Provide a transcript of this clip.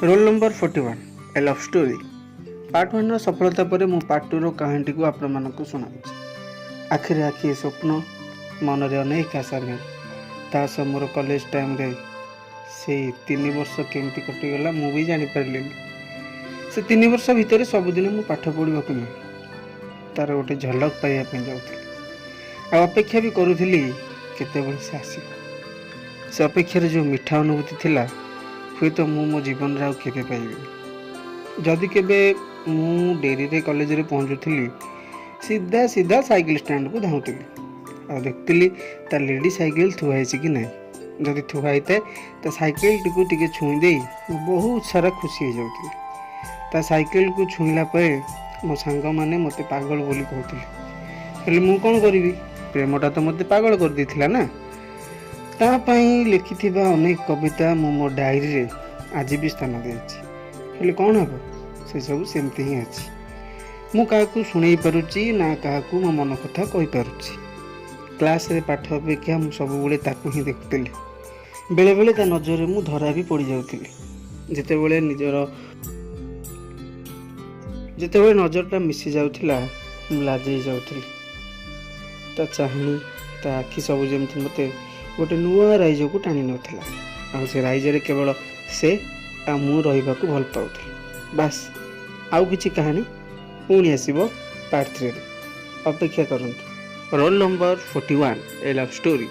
Roll Number 41, A Love Story, part ୱାନ୍ର ସଫଳତା ପରେ ମୁଁ ପାର୍ଟ ଟୁର କାହାଣୀଟିକୁ ଆପଣମାନଙ୍କୁ ଶୁଣାଉଛି। ଆଖିରେ ଆଖିଏ ସ୍ୱପ୍ନ, ମନରେ ଅନେକ ଆଶା ନେଇ ତା ସହ ମୋର କଲେଜ ଟାଇମ୍ରେ ସେଇ 3 ବର୍ଷ କେମିତି କଟିଗଲା, ମୁଁ ବି ଜାଣିପାରିଲିନି। ସେ 3 ବର୍ଷ ଭିତରେ ସବୁଦିନ ମୁଁ ପାଠ ପଢ଼ିବାକୁ ନୁହେଁ, ତାର ଗୋଟେ ଝଲକ ପାଇବା ପାଇଁ ଯାଉଥିଲି ଆଉ ଅପେକ୍ଷା ବି କରୁଥିଲି କେତେବେଳେ ସେ ଆସିବ। ସେ ଅପେକ୍ଷାରେ ଯେଉଁ ମିଠା ଅନୁଭୂତି ଥିଲା, ହୁଏତ ମୁଁ ମୋ ଜୀବନରେ ଆଉ କେବେ ପାଇବିନି। ଯଦି କେବେ ମୁଁ ଡେରିରେ କଲେଜରେ ପହଞ୍ଚୁଥିଲି, ସିଧା ସିଧା ସାଇକେଲ ଷ୍ଟାଣ୍ଡକୁ ଧାଉଁଥିଲି ଆଉ ଦେଖୁଥିଲି ତା ଲେଡ଼ି ସାଇକେଲ ଥୁଆ ହେଇଛି କି ନାହିଁ। ଯଦି ଥୁଆ ହେଇଥାଏ, ତା ସାଇକେଲଟିକୁ ଟିକେ ଛୁଇଁ ଦେଇ ମୁଁ ବହୁତ ସାରା ଖୁସି ହେଇଯାଉଥିଲି। ତା ସାଇକେଲକୁ ଛୁଇଁଲା ପରେ ମୋ ସାଙ୍ଗମାନେ ମୋତେ ପାଗଳ ବୋଲି କହୁଥିଲେ। ହେଲେ ମୁଁ କ'ଣ କରିବି? ପ୍ରେମଟା ତ ମୋତେ ପାଗଳ କରିଦେଇଥିଲା ନା। ତା ପାଇଁ ଲେଖିଥିବା ଅନେକ କବିତା ମୁଁ ମୋ ଡାଏରୀରେ ଆଜି ବି ସ୍ଥାନ ଦେଇଛି। ହେଲେ କ'ଣ ହେବ, ସେସବୁ ସେମିତି ହିଁ ଅଛି। ମୁଁ କାହାକୁ ଶୁଣେଇ ପାରୁଛି ନା କାହାକୁ ମୋ ମନ କଥା କହିପାରୁଛି। କ୍ଲାସ୍ରେ ପାଠ ଅପେକ୍ଷା ମୁଁ ସବୁବେଳେ ତାକୁ ହିଁ ଦେଖୁଥିଲି। ବେଳେବେଳେ ତା ନଜରରେ ମୁଁ ଧରା ବି ପଡ଼ିଯାଉଥିଲି। ଯେତେବେଳେ ନଜରଟା ମିଶି ଯାଉଥିଲା, ମୁଁ ଲାଜେଇ ଯାଉଥିଲି। ତା ଚାହାଣୀ, ତା ଆଖି ସବୁ ଯେମିତି ମୋତେ ଗୋଟେ ନୂଆ ରାଇଜକୁ ଟାଣି ନେଉଥିଲା ଆଉ ସେ ରାଇଜରେ କେବଳ ସେ ଆଉ ମୁଁ ରହିବାକୁ ଭଲ ପାଉଥିଲି, ବାସ୍। ଆଉ କିଛି କାହାଣୀ ପୁଣି ଆସିବ ପାର୍ଟ ଥ୍ରୀରେ, ଅପେକ୍ଷା କରନ୍ତୁ। Roll Number 41, A Love Story.